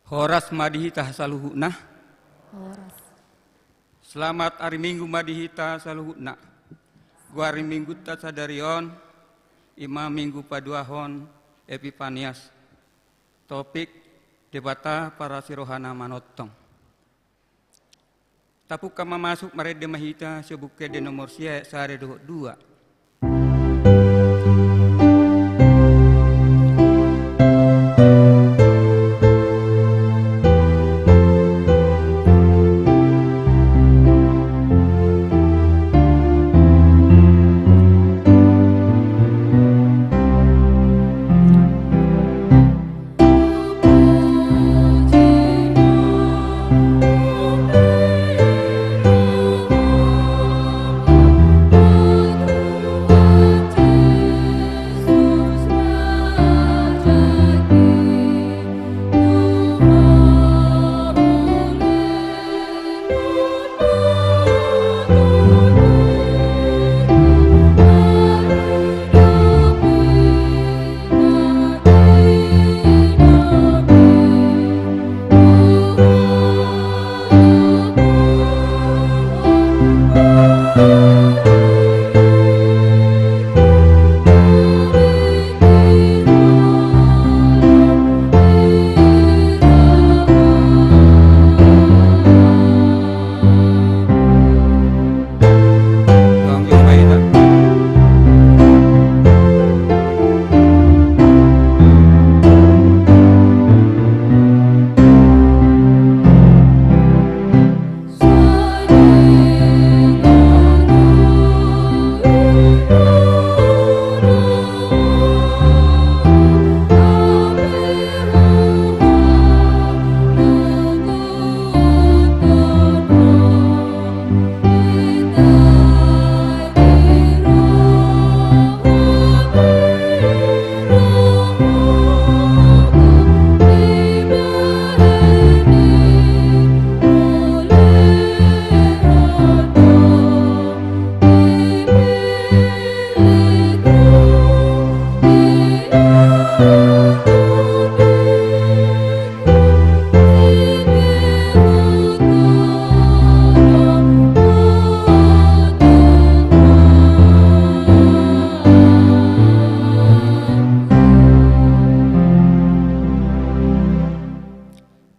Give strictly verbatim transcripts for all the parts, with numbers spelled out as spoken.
Horas ma di hita saluhutna. Horas. Selamat ari Minggu ma di hita saluhutna. Goar ni Minggunta sadari on, i ma Minggu paduahon Epipanias. Topik: Debata parasi rohana manongtong. Tapungka ma masuk, marende ma hita sian Buku Ende nomor sia, ayat sada dohot dua.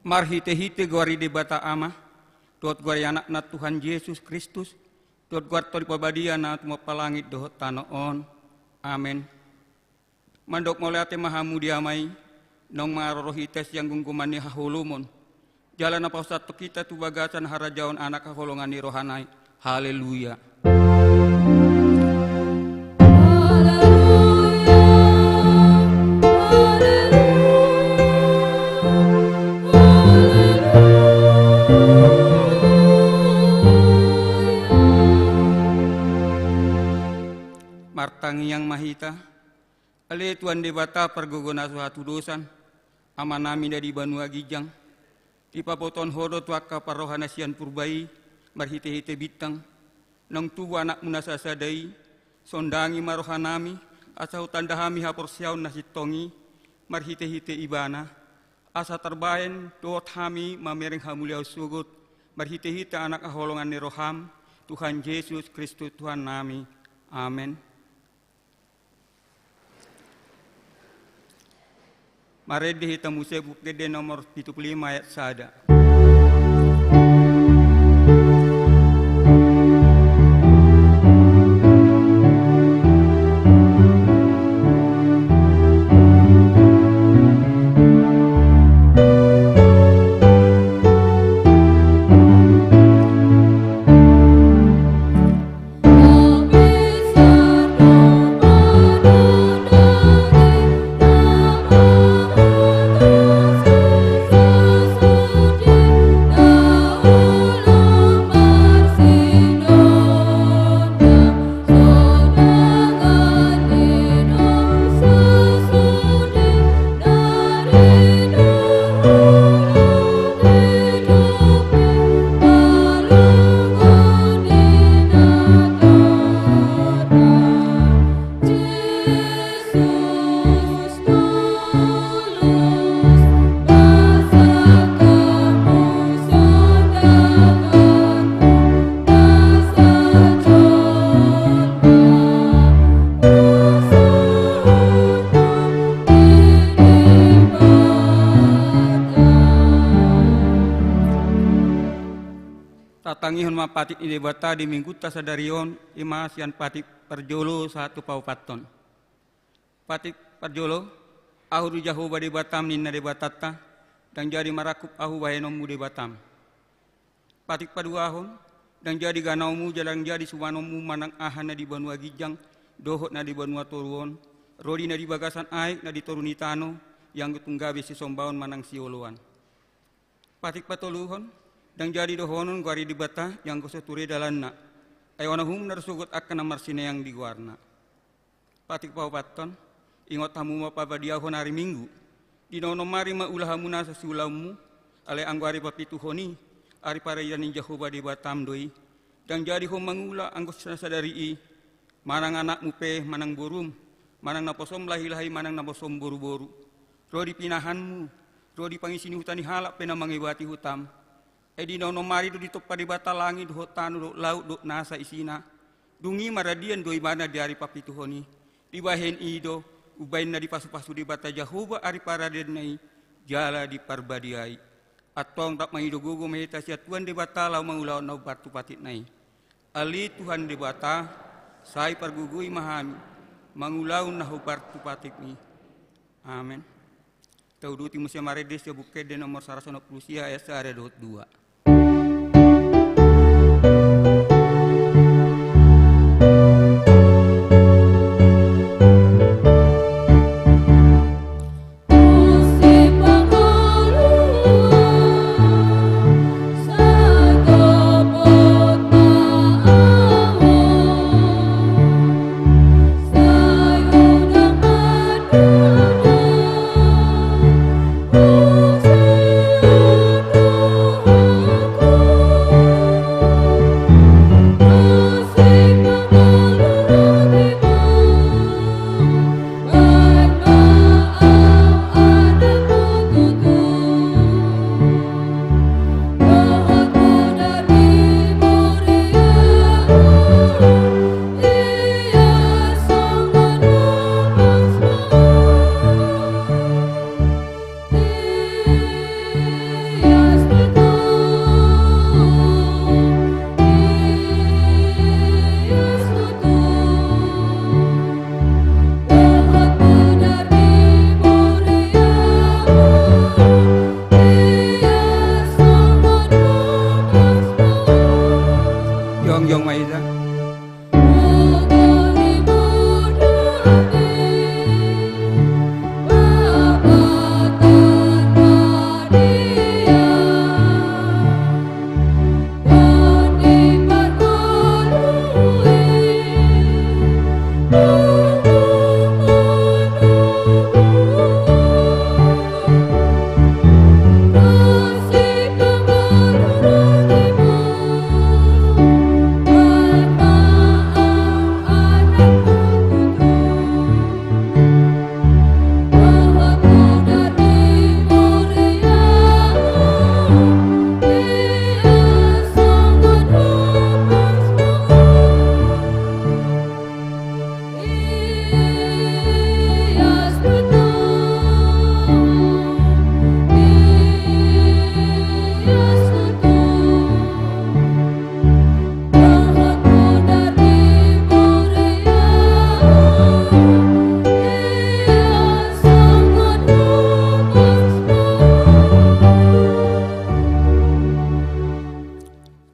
Marhitehite goar ni Debata Ama, dohot goar ni Anakna Tuhan Jesus Kristus, dohot goar Tondi Parbadia na tumompa langit dohot tano on. Amen. Mandok mauliate ma hamu di Ama i, naung mangaroro hita sian gumguman ni haholomon, jala na pasahathon hita tu bagasan harajaon Anak haholongan ni rohana i. Haleluya. Martangiang ma hita. Ale Tuhan Debata pargogo na so hatudosan, Amanami na di banua ginjang, dipabotohon Ho do tu angka parroha na sian purba i marhitehite bintang, naung tubu Anakmu na sasada i. Sondangi ma rohanami, asa hutanda hami haporseaon na sintong i marhitehite Ibana, asa tarbahen dohot hami mamereng hamuliaon sogot marhitehite Anak haholongan ni roham, Tuhan Jesus Kristus Tuhannami. Amen. Marende hita muse Buku Ende nomor pitu pulu lima ayat sada. Tangihon ma patik ni Debata di minggunta sadari on, i ma sian patik parjolo sahat tu paopathon. Patik parjolo, Ahu do Jahowa Debatam, ninna Debatanta, ndang jadi marangkup Ahu bahenonmu Debatam. Patik paduahon, ndang jadi ganaonmu jala ndang jadi sumanonmu manang aha na di banua ginjang dohot na di banua toru on, ro di na di bagasan aek na di toru ni tano, ianggo tung gabe sisombaon manang sioloan. Patik patoluhon, ndang jadi dohonon goar ni Debata ianggo so ture dalanna, ai oan uhumna do sogot angka na marsineang di goarna. Patik paopathon, ingot hamu ma pabadiahon ari Minggu. Di na onom ari ma ula hamu nasa siulaonmu, alai anggo ari papituhon i, ari paradian ni Jahowa Debatam do i. Ndang jadi ho mangula anggo na sadari i, manang anakmu pe, manang borum, manang naposom lahilahi, manang naposom boruboru, ro di pinahanmu, ro di pangisi ni huta ni halak pe na mangebati hutam. Ai di na onom ari do ditompa Debata langit dohot tano dohot laut dohot nasa isina. Dung i maradian do ibana di ari papituhon i. Dibahen i do, umbahen na dipasupasu Debata Jahowa ari paradianna i, jala diparbadiai. Antong rap mangido gogo ma hita sian Tuhan Debata laho mangulahon na hombar tu patikna i. Ale Tuhan Debata, sai pargogoi ma hami mangulahon na hombar tu patikmi. Amen. Tauduti muse marende sian Buku Ende nomor saratus onom pulu sia, ayat sada dohot dua. Jongjong ma hita.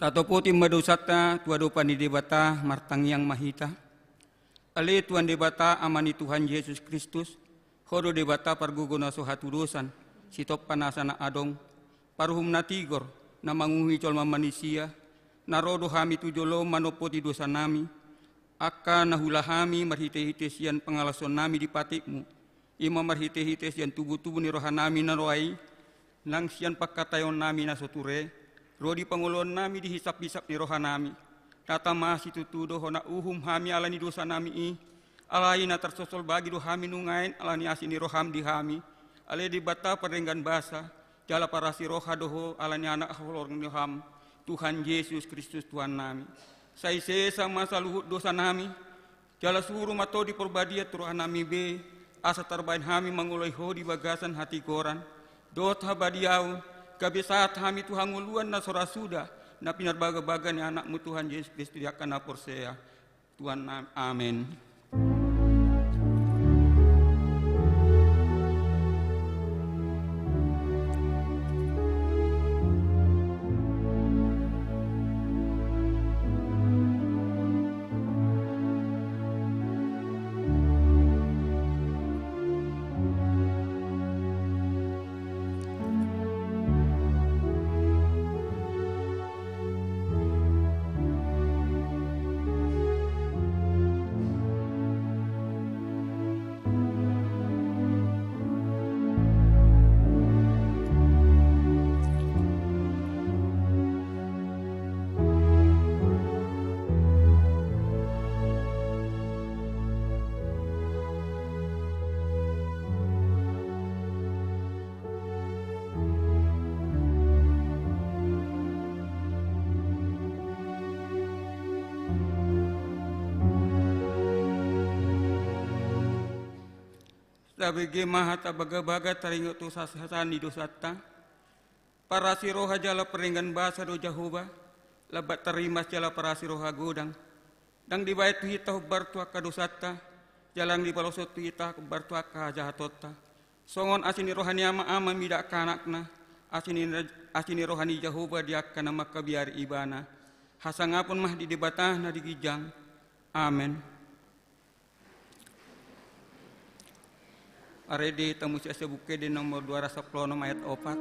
Tatopoti ma dosanta tu adopan ni Debata, martangiang ma hita. Ale Tuhan Debata, Ama ni Tuhan Jesus Kristus, Ho do Debata pargogo na so hatudosan, sitompa nasa na adong, paruhum na tigor, na manguhumi jolma manisia, na ro do hami tu jolom manompoti dosanami, angka na huula hami marhitehite sian pangalaohonnami di patikmu, i ma marhitehite sian tubutubu ni rohanami na roa i, nang sian pangkataionnami na so ture, ro di pangoloonnami di hisaphisap ni rohanami. Na tama situtu do hona uhum hami ala ni dosanami i, alai na tarsosol bagi do hami nuaeng ala ni asi ni roham di hami. Ale Debata pardenggan basa, jala parasi roha do Ho ala ni Anak holong ni roham, Tuhan Jesus Kristus Tuhannami. Sai sesa ma saluhut dosanami, jala suru ma Tondi Porbadia tu rohanami be, asa tarbahen hami mangoloi Ho di bagasan hatigoran dohot habadiaon, gabe sahat hami tu hangoluan na so ra suda, na pinarbagabaga ni Anakmu Tuhan Jesus Kristus di angka na porsea. Tuhan, amen. Tabege ma hata bagabaga taringot tu hasesaan ni dosanta. Parasi roha jala pardenggan basa do Jahowa, lambat tarrimas jala parasi roha godang. Ndang dibahen tu hita hombar tu angka dosanta, jala ndang dibaloshon tu hita hombar tu angka hajahatonta. Songon asi ni roha ni ama-ama mida angka anakna, asi ni, asi ni roha ni Jahowa di angka na mangkabiari Ibana. Hasangapon ma di Debata na di ginjang. Amen. Marende hita muse sian Buku Ende nomor dua ratus sampulu onom ayat opat.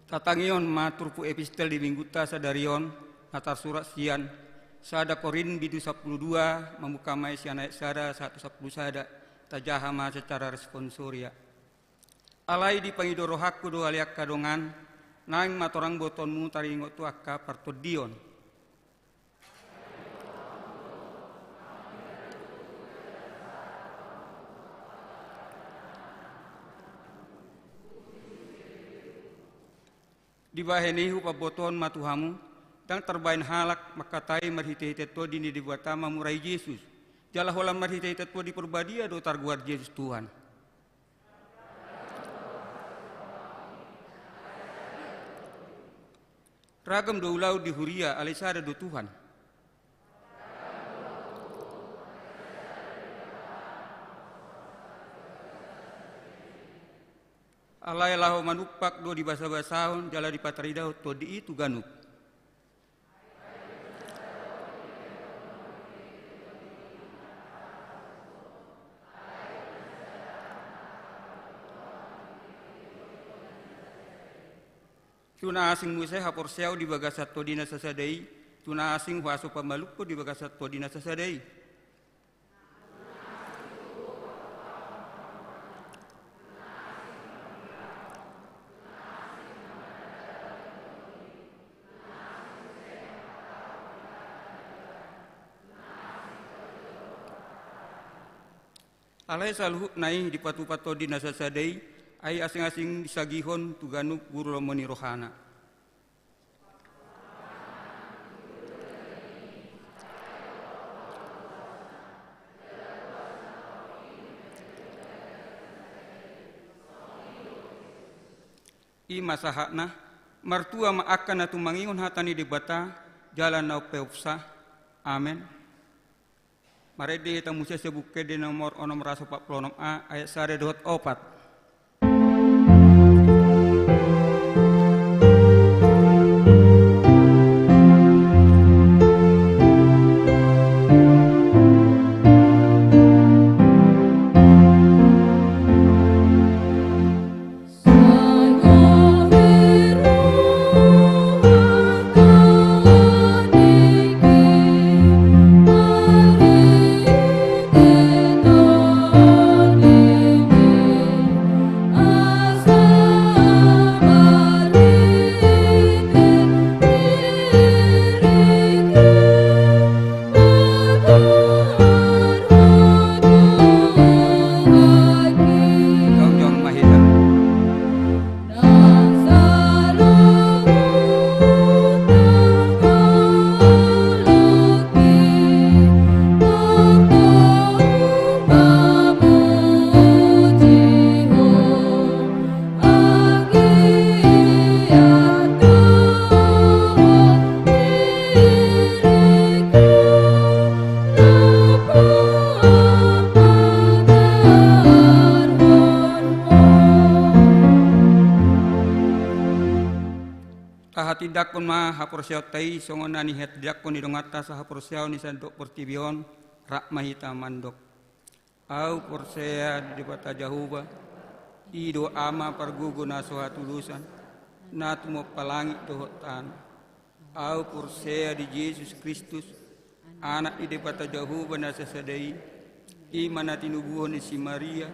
Tatangihon ma turpuk epistel di minggunta sadari on, na tarsurat sian sada Korint bindu sampulu dua, mamungka ma i sian ayat sada sahat tu sampulu sada, tajaha ma secara responsoria. Alai dipangido rohangku do ale angka dongan, naeng ma torang botoonmu taringot tu angka partondion. Dibahen i hupambotohon ma tu hamu, ndang tarbahen halak mangkatai marhitehite Tondi ni Debata mamurah i Jesus, jala holan marhitehite Tondi Parbadia do targoar Jesus Tuhan. Ragam do ulaon di huria, alai sada do Tuhan. Alai laho manumpak do dibasabasahon jala dipataridahon Tondi i tu ganup. Tu na asing muse haporseaon di bagasan Tondi na sasada i, tu na asing huaso pamalumhon di bagasan Tondi na sasada i. Alai saluhutna i dipatupa Tondi na sasada i, ai asing-asing disagihon tu ganup guru lomo ni rohana. I ma sahatna, martua ma angka na tumangion hata ni Debata, jala na umpeopsa. Amen. Marende hita muse sian Buku Ende nomor onom ratus opat pulu onom a, ayat sada dohot opat. Tindanghon ma haporseaonta i songon na nihatindanghon ni donganta sahaporseaon di sandok portibi on, rap ma hita mandok. Ahu porsea di Debata Jahowa, i do Ama pargogo na so hatudosan, na tumompa langit dohot tano. Ahu porsea di Jesus Kristus, Anak ni Debata Jahowa na sasada i, i ma na tinubuhon ni si Maria,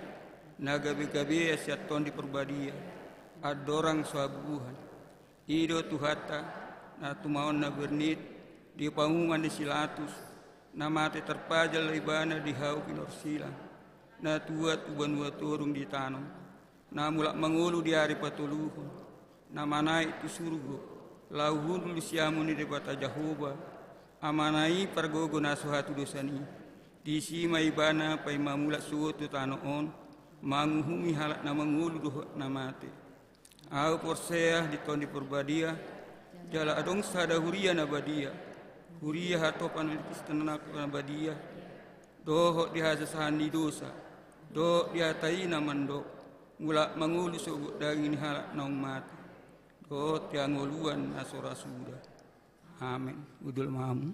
na gabe-gabean sian Tondi Parbadia, andorang so habubuhan. I do Tuhanta, na tumaon na bernit, di pamuhuman ni si Latus, na mate tarpajal Ibana di hau pinorsilang, na tuat tu banua toru ditanom, na mulak mangolu di ari patoluhon, na manaek tu surgo, laho hundul di siamun ni Debata Jahowa, Amana i pargogo na so hatudosan i. Disi ma Ibana paima mulak sogot tu tano on, manguhumi halak na mangolu dohot na mate. Ahu porsea di Tondi Parbadia, jala adong sada huria na badia, huria hatopan ni Kristen na badia, dohot di hasasahan ni dosa, dohot di hata i na mandok, mulak mangolu sogot daging ni halak naung mate, dohot di hangoluan na so ra suda. Amen. Hundul ma hamu.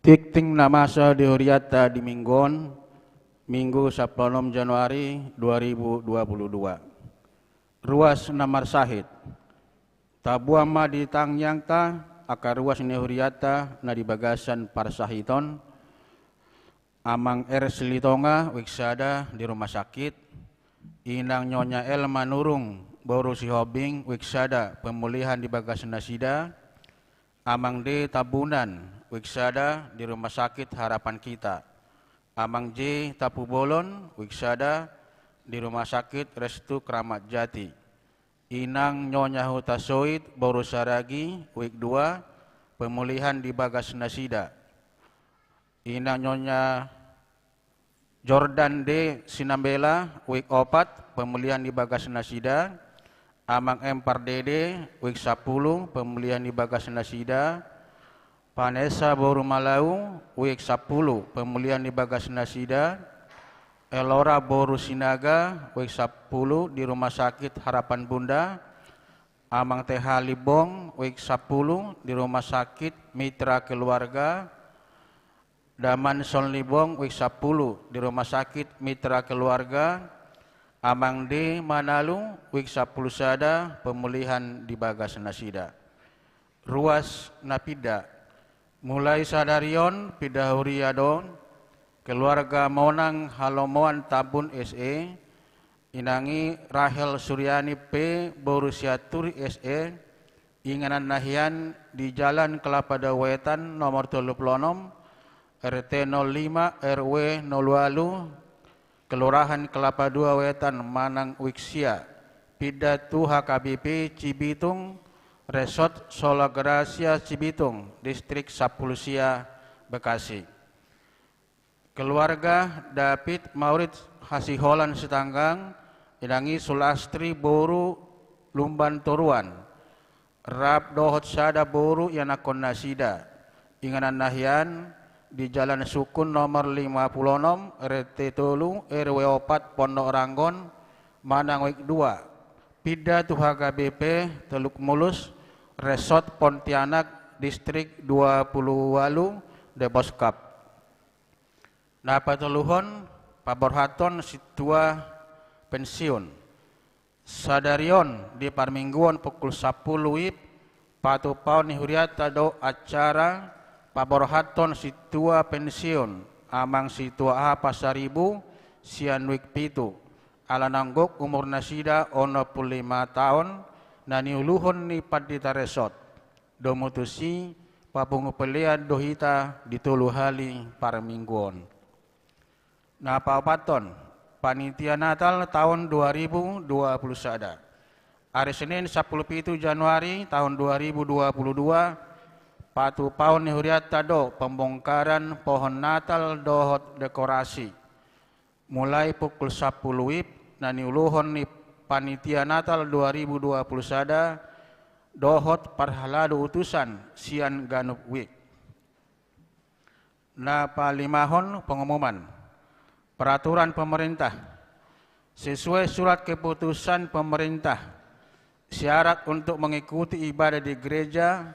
Tingting na masa di hurianta di Minggu on, Minggu sampulu onom Januari dua ribu dua puluh dua. Ruas na marsahit. Taboan ma di tangiangta angka ruas ni hurianta na di bagasan parsahiton, Amang R Silitonga, uik sada, di rumah sakit. Inang Nyonya L Manurung, boru Sihombing, uik sada, pemulihan di bagas nasida. Amang D Tambunan, uik sada, di Rumah Sakit Harapan Kita. Amang J Tampubolon, uik sada, di Rumah Sakit Restu Kramat Jati. Inang Nyonya Hutasoit, boru Saragi, uik dua, pemulihan di bagas nasida. Inang Nyonya Jordan D Sinambela, uik opat, pemulihan di bagas nasida. Amang M Pardede, uik sampulu, pemulihan di bagas nasida. Vanessa boru Malau, uik sampulu, pemulihan di bagas nasida. Elora boru Sinaga, uik sampulu, di Rumah Sakit Harapan Bunda. Amang T H Limbong, uik sampulu, di Rumah Sakit Mitra Keluarga. Damanson Limbong, uik sampulu, di Rumah Sakit Mitra Keluarga. Amang D Manalu, uik sampulu sada, pemulihan di bagas nasida. Ruas na pinda. Mulai sadari on pinda huria do keluarga Monang Halomoan Tambun S E, inang i Rahel Suryani P boru Sianturi S E, inganan na hian di Jalan Kelapa Dua Wetan nomor tolu pulu onom, R T nol lima, R W nol walu, Kelurahan Kelapa Dua Wetan manang uik sia, pinda tu H K B P Cibitung, Resort Sola Gracia Cibitung, Distrik sampulu sia, Bekasi. Keluarga David Maurits Hasiholan Sitanggang, inang i Sulastri boru Lumban Toruan, rap dohot sada boru ianakhon nasida, inganan na hian di Jalan Sukun nomor lima pulu onom, R T tolu, R W opat, Pondok Ranggon, manang uik dua, pinda tu H K B P Teluk Mulus, Resort Pontianak, Distrik dua pulu walu, Depok Cup. Na patoluhon, paborhathon sintua pensiun. Sadari on di parmingguon pukul sampulu wib, patupaon ni hurianta do acara paborhathon sintua pensiun, Amang Sintua A Pasaribu, sian uik pitu, ala naung gok umur nasida onom pulu lima taon, na niuluhon ni Pandita Resort. Domu tusi, papungu pelean do hita di tolu hali parmingguon. Na paopathon, panitia Natal taon dua ribu dua puluh sada. Ari Senin sampulu pitu Januari taon dua ribu dua puluh dua, patupaon ni hurianta do pembongkaran pohon Natal dohot dekorasi. mulai pukul sampulu WIB, na niuluhon ni Panitia Natal dua ribu dua puluh sada dohot parhalado utusan sian ganup WIB. Na palimahon, pengumuman. Peraturan pemerintah. Sesuai surat keputusan pemerintah, syarat untuk mengikuti ibadah di gereja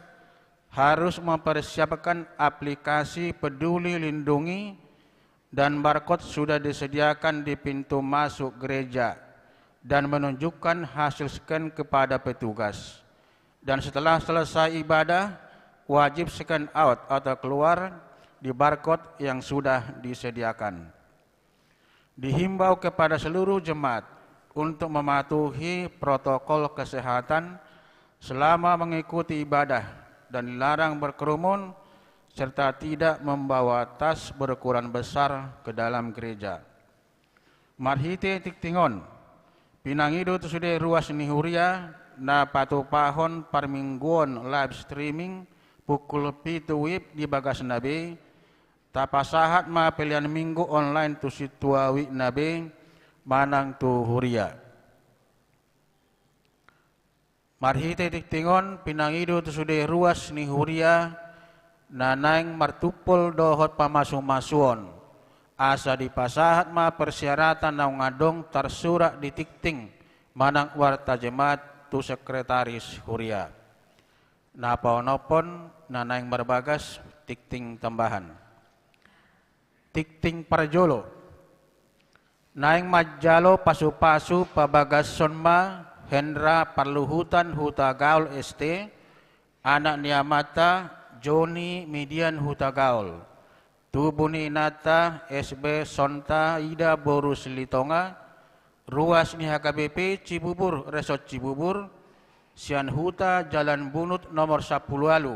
harus mempersiapkan aplikasi Peduli Lindungi dan barcode sudah disediakan di pintu masuk gereja dan menunjukkan hasil scan kepada petugas. Dan setelah selesai ibadah, wajib scan out atau keluar di barcode yang sudah disediakan. Dihimbau kepada seluruh jemaat untuk mematuhi protokol kesehatan selama mengikuti ibadah dan dilarang berkerumun serta tidak membawa tas berukuran besar ke dalam gereja. Marhite tingting on, pinangido tu sude ruas ni huria na patupahon parmingguon live streaming pukul pitu WIB di bagasna be, tapasahat ma pelean Minggu online tu sintua WIB na be manang tu huria. Marhite tingting on, pinangido tu sude ruas ni huria na naeng martumpol dohot pamasumasuon, asa dipasahat ma persyaratan naung adong tarsurat di tingting manang warta jemaat tu sekretaris huria. Na paonomhon, na naeng marbagas tingting tambahan. Tingting parjolo. Naeng manjalo pasupasu pabagason ma Hendra Parluhutan Hutagaol S T, anak ni amanta Joni Midian Hutagaol, tubu ni inanta S B Sonta Ida boru Silitonga, ruas ni H K B P Cibubur, Resort Cibubur, sian huta Jalan Bunut nomor sampulu ualu,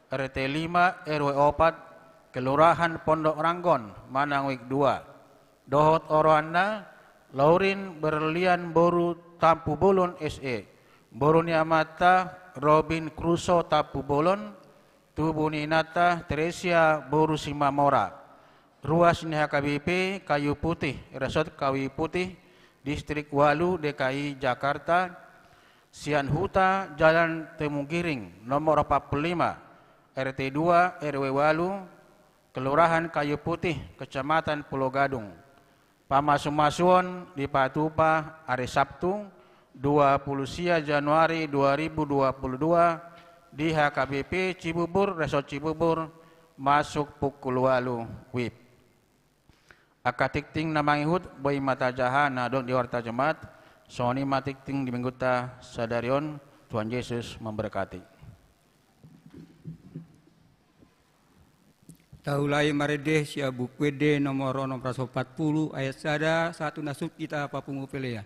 R T lima, R W opat, Kelurahan Pondok Ranggon, manang WIB dua. Dohot oroanna, Laurin Berlian boru Tampubolon S E, boru ni amanta Robin Crusoe Tampubolon, tubu ni inanta Teresia boru Simamora, ruas ni H K B P Kayu Putih, Resort Kayu Putih, Distrik ualu, D K I Jakarta, sian huta Jalan Temugiring, nomor opat pulu lima, R T dua, R W ualu, Kelurahan Kayu Putih, Kecamatan Pulo Gadung. Pamasumasuon dipatupa ari Sabtu, dua pulu sia Januari dua ribu dua puluh dua, di H K B P Cibubur, Resort Cibubur, masuk pukul ualu WIB. Angka tingting na mangihut boi ma tajaha na adong di warta jemaat. Songon i ma tingting di Minggunta sadari on. Tuhan Yesus memberkati. Taulahon marende sian Buku Ende nomor onom ratus opat pulu ayat sada, sahat tu na sun hita papungu pelean.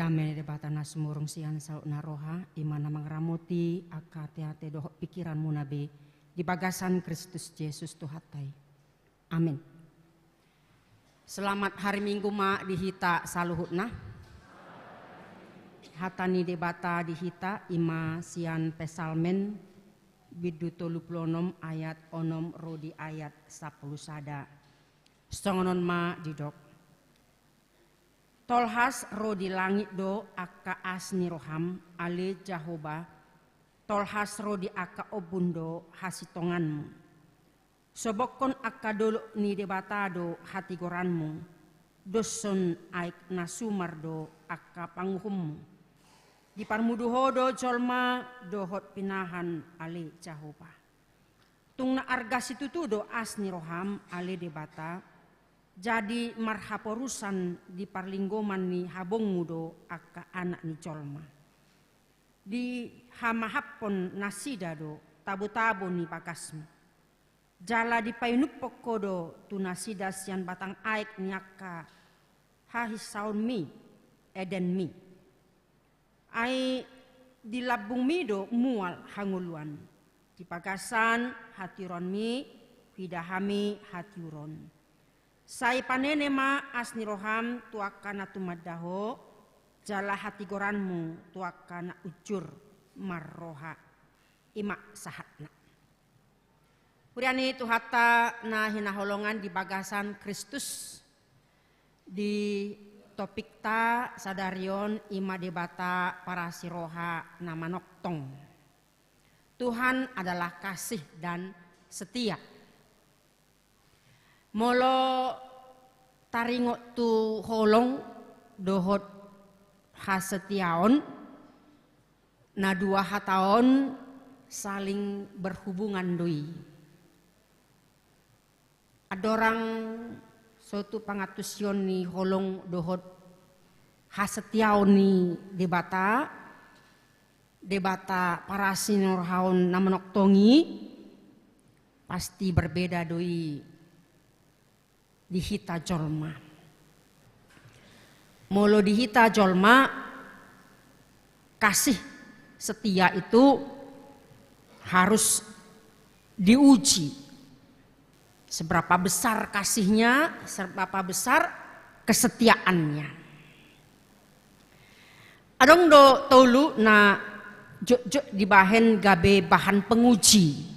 Dame ni Debata na sumurung sian saluhutna roha, i ma na mangaramoti angka ateate dohot pikiranmuna be di bagasan Kristus Jesus Tuhanta i. Amin. Selamat hari Minggu ma di hita saluhutna. Hata ni Debata di hita i ma sian Psalmen bindu tolu pulu onom ayat onom ro di ayat sampulu sada. Songon on ma didok. Tolhas ro di langit do angka asi ni roham, ale Jahowa, tolhas ro di angka ombun do hasintonganmu. Sobokkon angka dolok ni Debata do hatigoranmu, doshon aek na sumar do angka panguhummu. Diparmudu ho do jolma dohot pinahan, ale Jahowa. Tung na arga situtu do asi ni roham, ale Debata, jadi marhaporusan di parlinggoman ni habongmu do angka anak ni jolma. Dihamahaphon nasida do tabotabo ni bagasmu. Jala dipainuphon ho do tu nasida sian batang aek ni angka hahisaonmi, Edenmi. Ai di lambungmi do mual hangoluan. Di bagasan hatiuronmi huida hami hatiuron. Sai panene ma asi ni roham tu angka na tumanda ho, jala hatigoranmu tu angka na unjur marroha. I ma sahatna. Huria ni Tuhanta na hinaholongan di bagasan Kristus, di topikta sadari on i ma Debata parasi roha na manongtong. Tuhan adalah kasih dan setia. Molo taringot tu holong dohot hasetiaon, na dua hata on saling berhubungan do i. Andorang so tu pangantusion ni holong dohot hasetiaon ni Debata, Debata parasi ni roha on na manongtong i, pasti berbeda do i di hita jolma. Molo di hita jolma, kasih setia itu harus diuji. Seberapa besar kasihnya, seberapa besar kesetiaannya. Adong do tolu na jotjot dibahen gabe bahan penguji.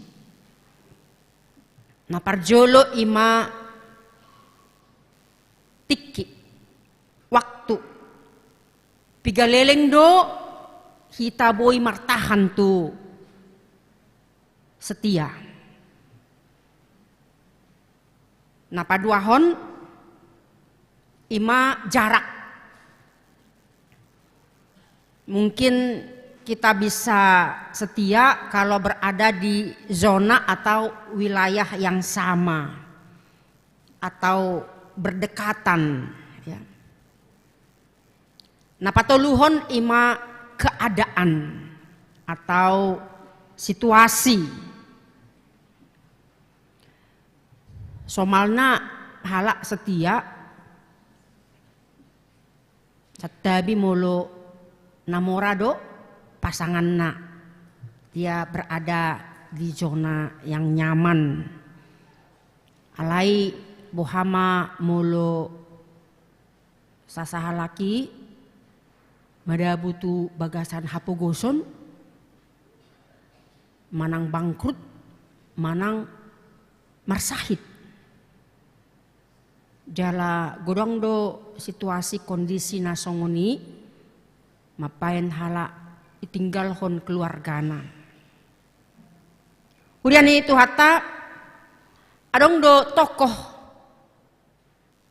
Na parjolo i ma tingki, waktu. Piga leleng do hita boi martahan tu setia. Na paduahon i ma jarak. Mungkin kita bisa setia kalau berada di zona atau wilayah yang sama atau berdekatan, ya. Na patoluhon i ma keadaan atau situasi. Somalna halak setia, santabi molo na mora do pasanganna, dia berada di zona yang nyaman. Alai boha ma molo sasahalak i madabu tu bagasan hapogoson, manang bangkrut, manang marsahit. Jala godang do situasi kondisi na songon i, mambaen halak ditinggalhon keluargana. Huria ni Tuhanta, adong do tokoh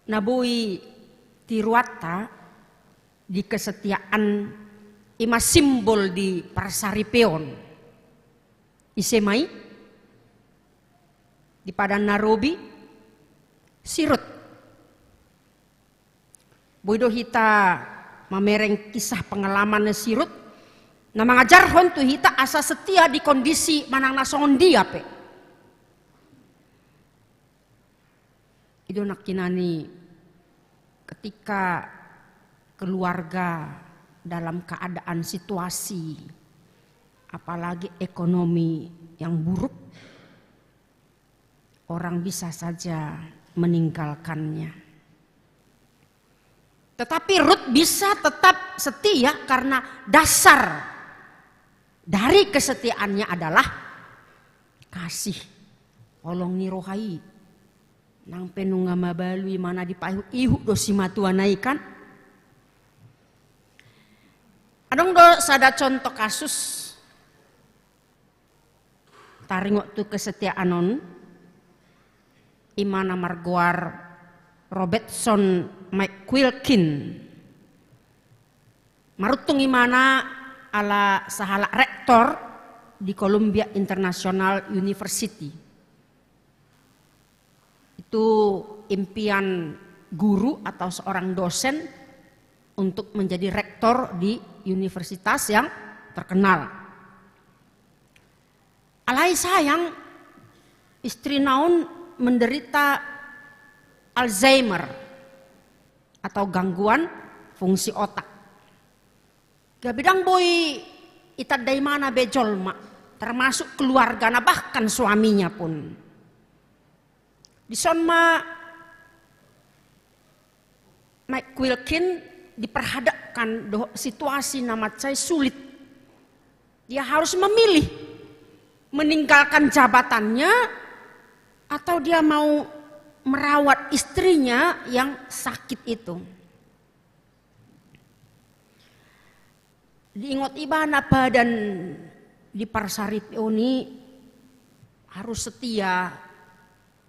na boi tiruanta di kesetiaan, i ma simbol di parsaripeon. Ise ma i? Di Padan Na Robi, si Rut. Boi do hita mamereng kisah pengalaman ni si Rut, na mangajarhon tu hita asa setia di kondisi manang na songon dia pe. I do nangkinan i, ketika keluarga dalam keadaan situasi, apalagi ekonomi yang buruk, orang bisa saja meninggalkannya. Tetapi Rut bisa tetap setia karena dasar dari kesetiaannya adalah kasih. Holong ni roha i. Nang pe nunga mabalu imana dipaihut-ihut do simatuana i kan. Adong do sada contoh kasus taringot tu kesetiaan on, imana margoar Robertson McQuilkin. Maruntung imana ala sahalak rektor di Columbia International University. Itu impian guru atau seorang dosen untuk menjadi rektor di universitas yang terkenal. Alai sayang, istrina on menderita Alzheimer atau gangguan fungsi otak. Gabe ndang boi itanda imana be jolma, termasuk keluargana, bahkan suaminya pun. Dison ma McQuilkin diperhadapkan dohot situasi na mansai sulit. Dia harus memilih meninggalkan jabatannya atau dia mau merawat istrinya yang sakit itu. Diingot ibana padan di parsaripeon i harus setia,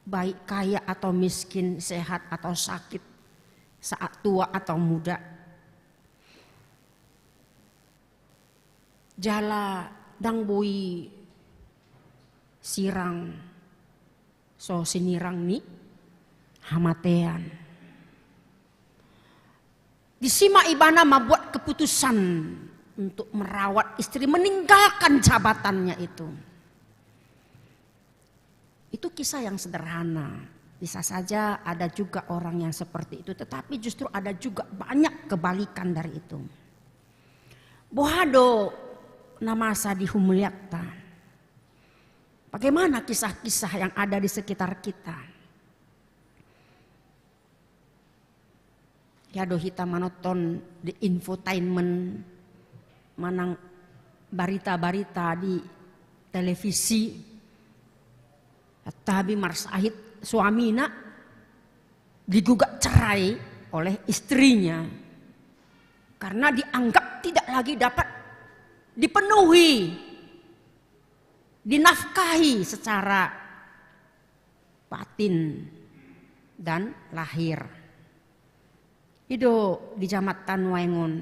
baik kaya atau miskin, sehat atau sakit, saat tua atau muda. Jala ndang boi sirang so sinirang ni hamatean. Disi ma ibana membuat keputusan untuk merawat istri, meninggalkan jabatannya itu. Itu kisah yang sederhana. Bisa saja ada juga orang yang seperti itu, tetapi justru ada juga banyak kebalikan dari itu. Boha do na masa di humaliangta? Bagaimana kisah-kisah yang ada di sekitar kita? Ia do hita manonton di infotainment manang barita-barita di televisi. Tabi marsahit suamina digugat cerai oleh istrinya karena dianggap tidak lagi dapat dipenuhi, dinafkahi secara batin dan lahir. I do di jamanta nuaeng on.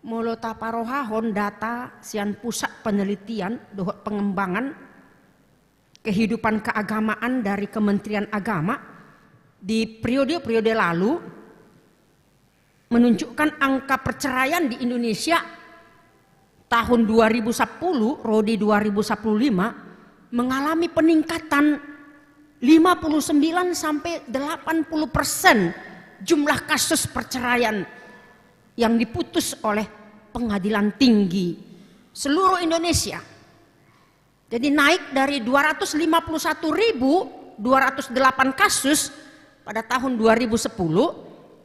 Molo taparohahon data sian Pusat Penelitian dohot Pengembangan Kehidupan Keagamaan dari Kementerian Agama di periode-periode lalu, menunjukkan angka perceraian di Indonesia tahun dua ribu sepuluh ro di dua ribu sepuluh lima mengalami peningkatan lima puluh sembilan sampai delapan puluh persen jumlah kasus perceraian yang diputus oleh Pengadilan Tinggi seluruh Indonesia. Jadi naik dari dua ratus lima puluh satu ribu dua ratus delapan kasus pada tahun dua ribu sepuluh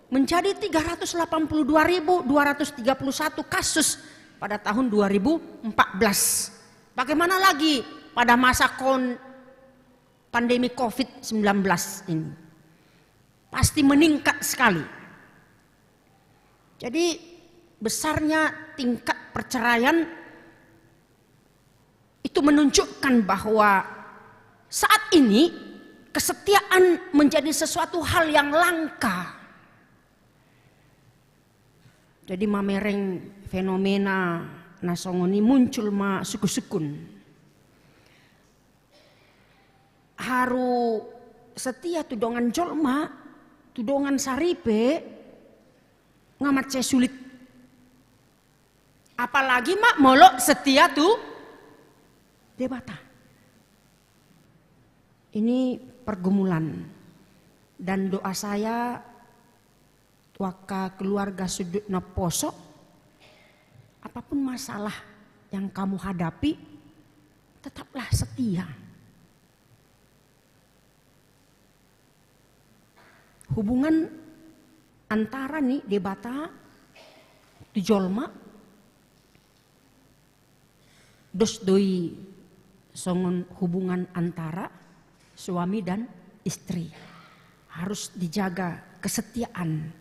menjadi tiga ratus delapan puluh dua ribu dua ratus tiga puluh satu kasus pada tahun dua ribu empat belas. Bagaimana lagi pada masa kon-, pandemi covid sembilan belas ini? Pasti meningkat sekali. Jadi besarnya tingkat perceraian itu menunjukkan bahwa saat ini kesetiaan menjadi sesuatu hal yang langka. Jadi mamereng fenomena na songon i muncul ma sungkun-sungkun. Haru setia tu dongan jolma, tu dongan saripe, nga mansai sulit. Apalagi ma molo setia tu Debata. Ini pergumulan. Dan doa saya tu angka keluarga Sundut Naposo, Apapun masalah yang kamu hadapi, tetaplah setia. Hubungan antara ni Debata tu jolma, dos do i songon hubungan antara suami dan istri. Harus dijaga kesetiaan,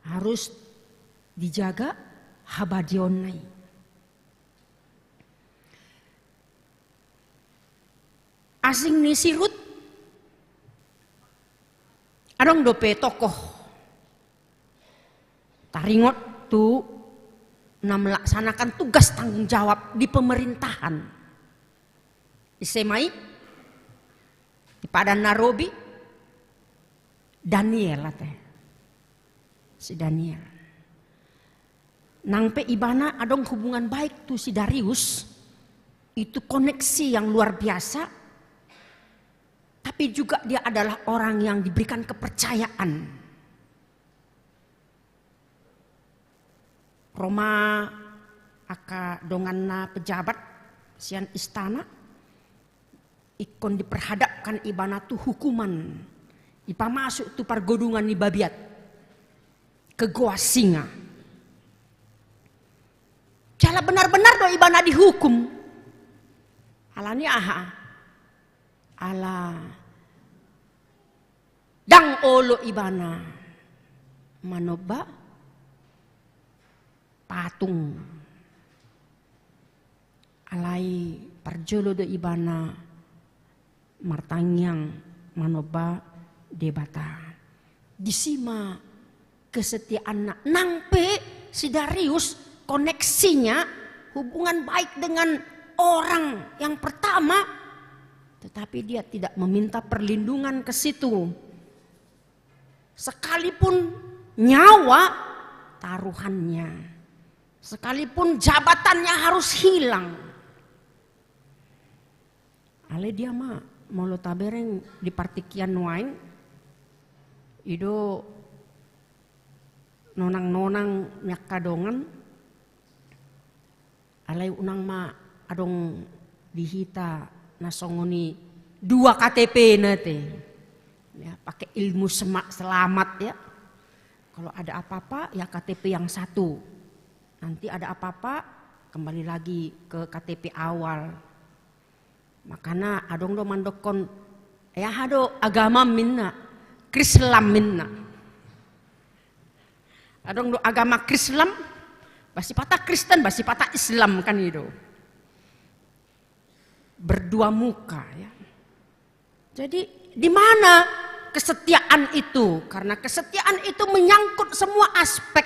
harus dijaga habadiaonna i. Asing ni si Rut, adong dope tokoh taringot tu na melaksanakan tugas tanggung jawab di pemerintahan. Ise ma i? Di Padan na Robi, Daniel ate. Si Daniel. Nang pe ibana adong hubungan baik tu si Darius, itu koneksi yang luar biasa, tapi juga dia adalah orang yang diberikan kepercayaan. Ro ma angka donganna pejabat sian istana, ingkon diperhadapkan ibana tu hukuman, dipamasuk tu pargodungan ni babiat, ke goa singa. Jala benar-benar do ibana dihukum. Alani aha? Ala ndang olo ibana manomba patung. Alai parjolo do ibana martangiang manomba Debata. Disi ma kesetiaanna. Nang pe si Darius koneksinya, hubungan baik dengan orang yang pertama, tetapi dia tidak meminta perlindungan ke situ. Sekalipun nyawa taruhannya, sekalipun jabatannya harus hilang. Alai dia ma, molo tabereng di partingkian nuaeng, i do nonang-nonang ni angka dongan, alai unang ma adong di hita na songon i dua K T P-na te. Ya, pakai ilmu sema-, selamat ya. Kalau ada apa-apa, ya K T P yang satu. Nanti ada apa-apa, kembali lagi ke K T P awal. Makana adong do mandokkon, "Eh, aha do agamam?" ninna. "Krislam," ninna. Adong do agama Krislam, bah sipata Kristen, bah sipata Islam, kan i do. Berdua muka, ya. Jadi, di mana kesetiaan itu? Karena kesetiaan itu menyangkut semua aspek.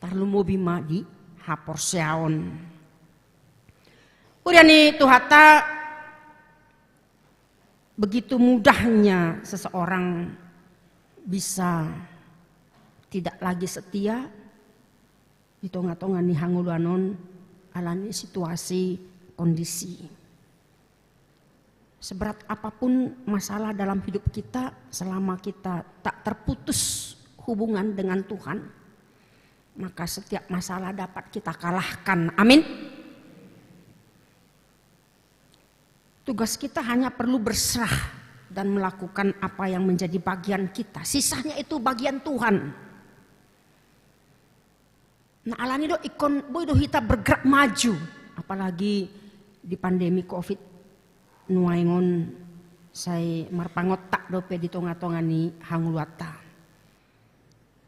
Tarlumobi ma di haporseaon. Huria ni Tuhanta, begitu mudahnya seseorang bisa tidak lagi setia di tonga-tonga ni hangoluan on, alani situasi, kondisi. Seberat apapun masalah dalam hidup kita, selama kita tak terputus hubungan dengan Tuhan, maka setiap masalah dapat kita kalahkan. Amin. Tugas kita hanya perlu berserah dan melakukan apa yang menjadi bagian kita. Sisanya itu bagian Tuhan. Nah, alani do ingkon boi do hita bergerak maju, apalagi di pandemi covid nuaeng on sai marpangontak dope di tonga-tonga ni hangoluanta.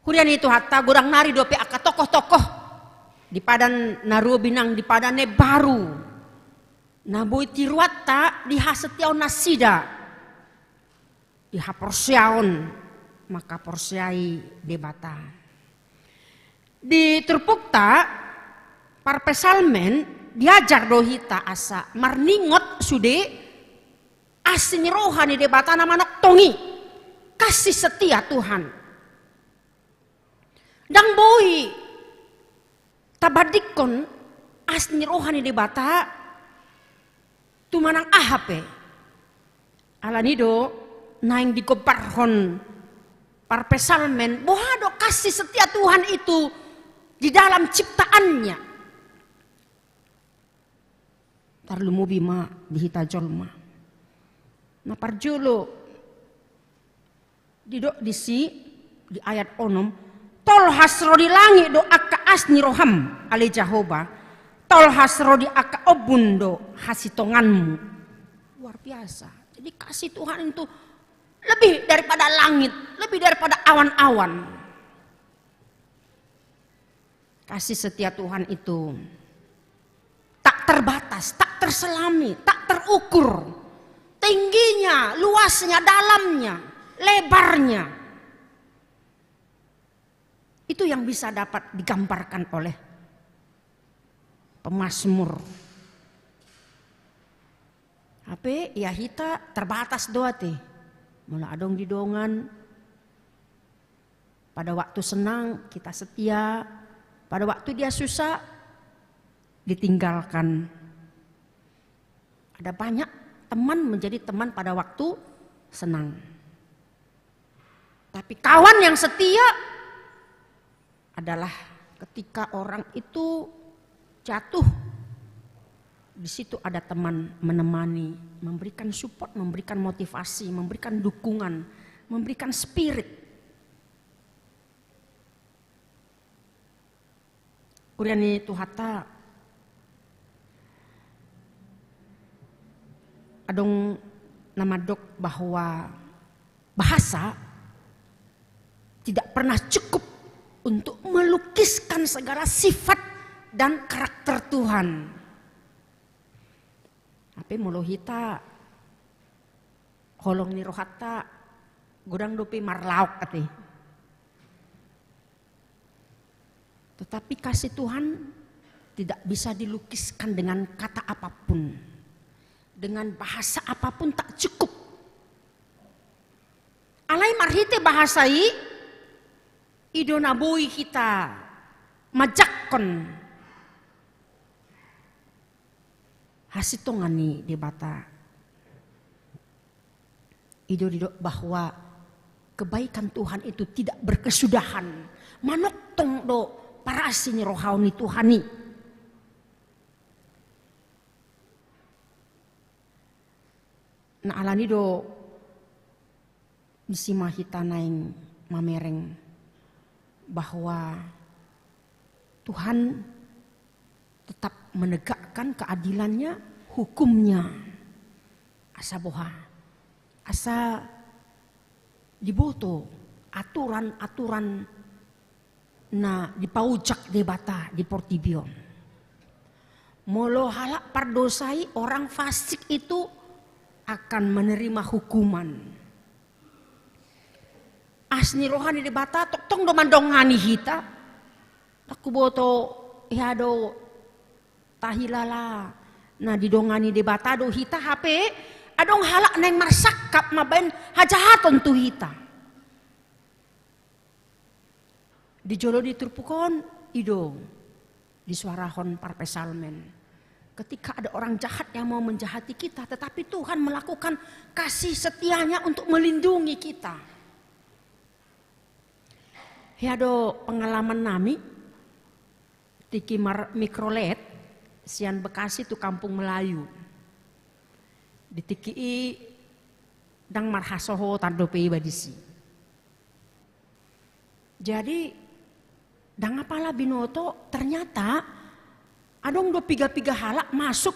Huria ni Tuhanta, godang nari dope angka tokoh-tokoh di Padan na Robi nang di Padan na Imbaru na boi tiruanta di hasetiaonnasida di haporseaon mangkaporseai Debata. Di turpukta, parpsalmen diajar do hita asa marningot sude asi ni roha ni Debata na manongtong i, kasih setia Tuhan. Ndang boi tabandingkon asi ni roha ni Debata tu manang aha pe. Alani do naeng digombarhon parpsalmen, boha do kasih setia Tuhan itu di dalam ciptaannya. Tarlumobi ma di hita jolma. Na parjolo, didok disi di ayat onom, tolhas ro di langit do angka asi ni roham, ale Jahowa, tolhas ro di angka ombun do hasitonganmu. Luar biasa. Jadi kasih Tuhan itu lebih daripada langit, lebih daripada awan-awan. Kasih setia Tuhan itu tak terbatas, tak terselami, tak terukur. Tingginya, luasnya, dalamnya, lebarnya. Itu yang bisa dapat digambarkan oleh pemazmur. Hape ia hita terbatas do ate. Molo adong di dongan, pada waktu senang kita setia, pada waktu dia susah ditinggalkan. Ada banyak teman menjadi teman pada waktu senang. Tapi kawan yang setia adalah ketika orang itu jatuh, di situ ada teman menemani, memberikan support, memberikan motivasi, memberikan dukungan, memberikan spirit. Huria ni Tuhanta, adong na mandok bahwa bahasa tidak pernah cukup untuk melukiskan segala sifat dan karakter Tuhan. Hape molo hita, holong ni rohanta godang dope marlaok ate. Tetapi kasih Tuhan tidak bisa dilukiskan dengan kata apapun. Dengan bahasa apapun tak cukup. Alai marhite bahasa i, i do na boi hita manjangkon hasitongan ni Debata. I do didok bahwa kebaikan Tuhan itu tidak berkesudahan. Manongtong do parasi ni roha ni Tuhan i. Na alani do disi ma hita naeng mamereng bahwa Tuhan tetap menegakkan keadilannya, hukumnya. Asa boha? Asa diboto aturan-aturan na dipaojak Debata di portibi on. Molo halak pardosa i, orang fasik itu akan menerima hukuman. Asi ni roha ni Debata tongtong do mandongani hita. Ndang huboto hea do tahilala na didongani Debata do hita, hape adong halak naeng marsangkap mambaen hajahaton tu hita. Di jolo ni turpuk on, i do disuarahon parpsalmen. Ketika ada orang jahat yang mau menjahati kita, tetapi Tuhan melakukan kasih setianya untuk melindungi kita. Hea do pengalaman nami, tingki mar-, mikrolet sian Bekasi tu Kampung Melayu. Di tingki i ndang marhasohotan dope iba disi. Jadi, ndang apala binoto, ternyata adong do piga-piga halak masuk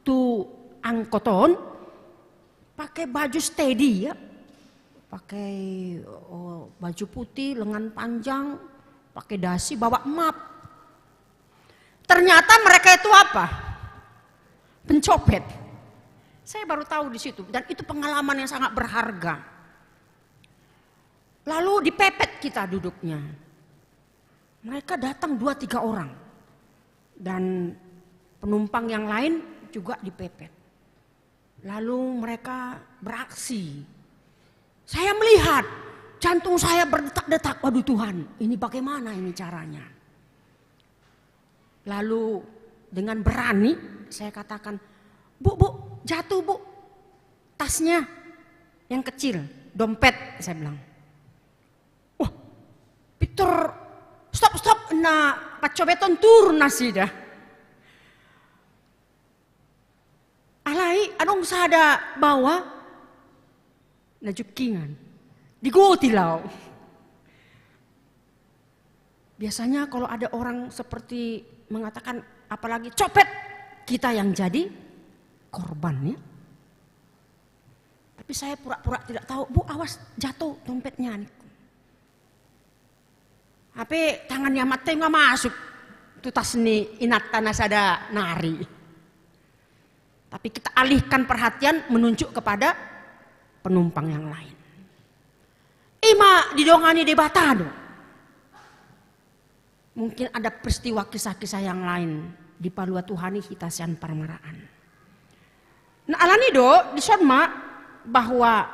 tu angkot on, pake baju steady, ya. Pake, oh, baju putih, lengan panjang, pake dasi, bawa map. Ternyata mereka itu apa? Pencopet. Saya baru tahu di situ, dan itu pengalaman yang sangat berharga. Lalu dipepet kita duduknya. Mereka datang dua tiga orang. Dan penumpang yang lain juga dipepet. Lalu mereka beraksi. Saya melihat, jantung saya berdetak-detak. Waduh Tuhan, ini bagaimana ini caranya? Lalu dengan berani saya katakan, "Bu, Bu, jatuh, Bu. Tasnya yang kecil, dompet," saya bilang. Wah, pintor, "Stop, stop, na pancopeton turun nasida. Alai adong sada baoa na jungkingan, digoti laho. Biasanya kalau ada orang seperti mengatakan, apalagi copet, kita yang jadi korbannya. Tapi saya pura-pura tidak tahu, "Bu, awas jatuh dompetnya," ningku. Hape tangan ni amanta i nga masuk tu tas ni inanta na sada nari. Tapi kita alihkan perhatian menunjuk kepada penumpang yang lain. Ima didongani Debata do. Mungkin ada peristiwa kisah-kisah yang lain dipalua Tuhan i hita sian parmaraan. Nah, alani do dison ma bahwa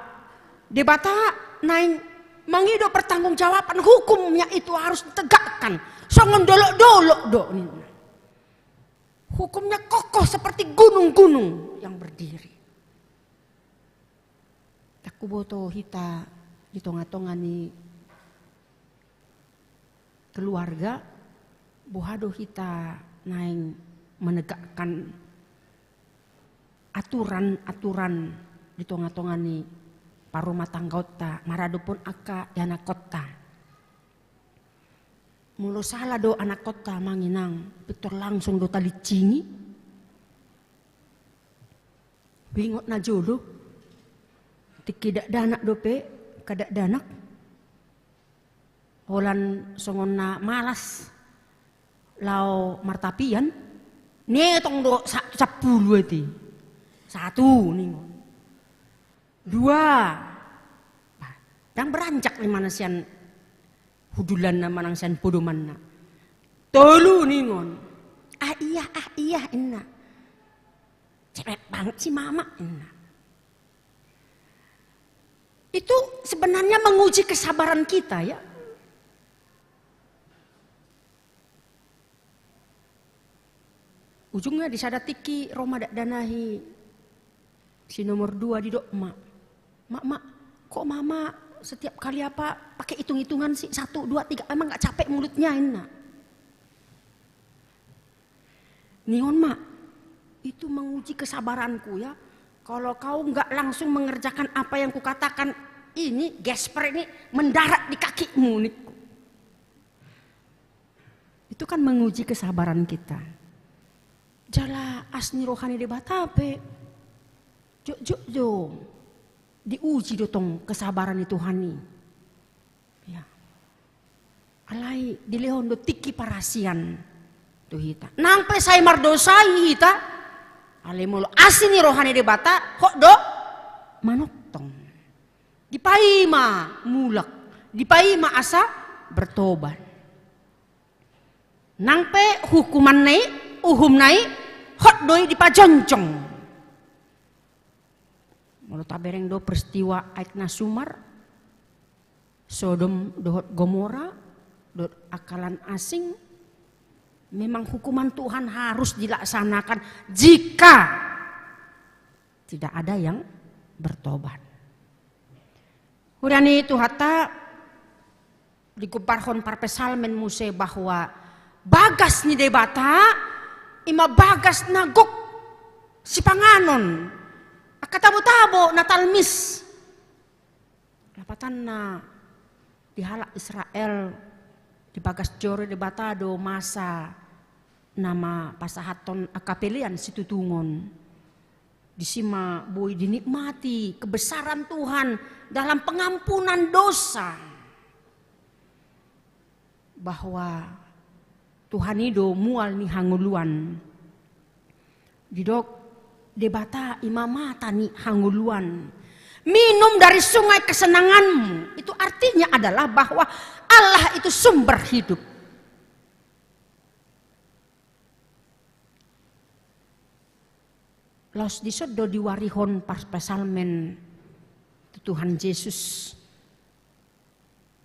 Debata naeng mangido pertanggungjawaban, hukumnya itu harus ditegakkan. Songon dolok-dolok do ninna. Hukumnya kokoh seperti gunung-gunung yang berdiri. Ndang huboto hita di tonga-tonga ni keluarga, boha do hita naeng menegakkan aturan-aturan di tonga-tonga ni parumatanggaonta, maradophon angka ianakhonta. Molo sala do anakhonta, Amang Inang, pintor langsung do talinsingi. Huingot na jolo, tingki dakdanak dope, angka dakdanak. Holan songon na malas laho martapian, netong do sa-, sampulu ate. Satu, ningon. Dua. Bah, ndang beranjak imana sian hudulanna manang sian podomanna. Tolu, ningon. "Ah, iya, ah, iya," inna. "Cerewet banget si mama," inna. Itu sebenarnya menguji kesabaran kita, ya. Ujungnya di sada tingki ro ma dakdanak i si nomor dua, didok ma, "Mak, Mak, kok Mama setiap kali apa pakai hitung-hitungan sih, satu, dua, tiga, emang nggak capek mulutnya?" inna. Ningon ma, "Itu menguji kesabaranku, ya. Kalau kau nggak langsung mengerjakan apa yang kukatakan, ini gesper ini mendarat di kakimu," ningku. Itu kan menguji kesabaran kita. Jala asi ni roha ni Debata pe jotjot do diuji do tong kesabaran ni Tuhan i. Ya. Alai dilehon do tingki parasian tu hita. Nang pe sai mardosa hita, alai molo asi ni roha ni Debata, hot do manongtong. Dipaima mulak, dipaima asa bertobat. Nang pe hukumanna i, uhumna i, hot do i dipajongjong. Molo tabereng do peristiwa aek na sumar, Sodom dohot Gomora, dohot angka lan asing, memang hukuman Tuhan harus dilaksanakan jika tidak ada yang bertobat. Huria ni Tuhanta, digombarhon parpsalmen muse bahwa bagas ni Debata ima bagas na gok sipanganon, angka tabo-tabo na talmis. Lapatanna di halak Israel di bagas joro Debata do masa na ma pasahathon angka pelean situtungon. Disi ma boi dinikmati kebesaran Tuhan dalam pengampunan dosa. Bahwa Tuhan i do mual ni hangoluan. Didok Debata ima mata ni hangoluan. Minum dari sungai kesenanganmu. Itu artinya adalah bahwa Allah itu sumber hidup. Laos dison do diwarihon parpsalmen tu Tuhan Jesus.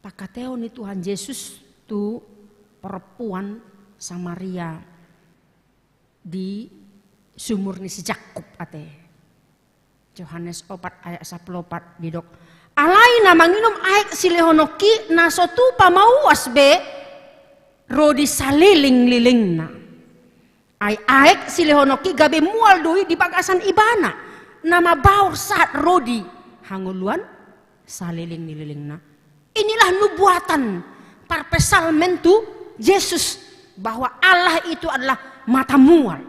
Pangkataion ni Tuhan Jesus tu perempuan Samaria di sumur ni si Jakub ate. Johannes opat ayat sampulu opat didok, "Alai na manginum aek silehononki na so tupa mauas be, ro di salelenglelengna. Ai aek silehononki gabe mual do i di bagasan ibana, na mabaor sahat ro di hangoluan salelenglelengna. Inilah nubuatan parpsalmen tu Jesus, bahwa Allah itu adalah mata mual.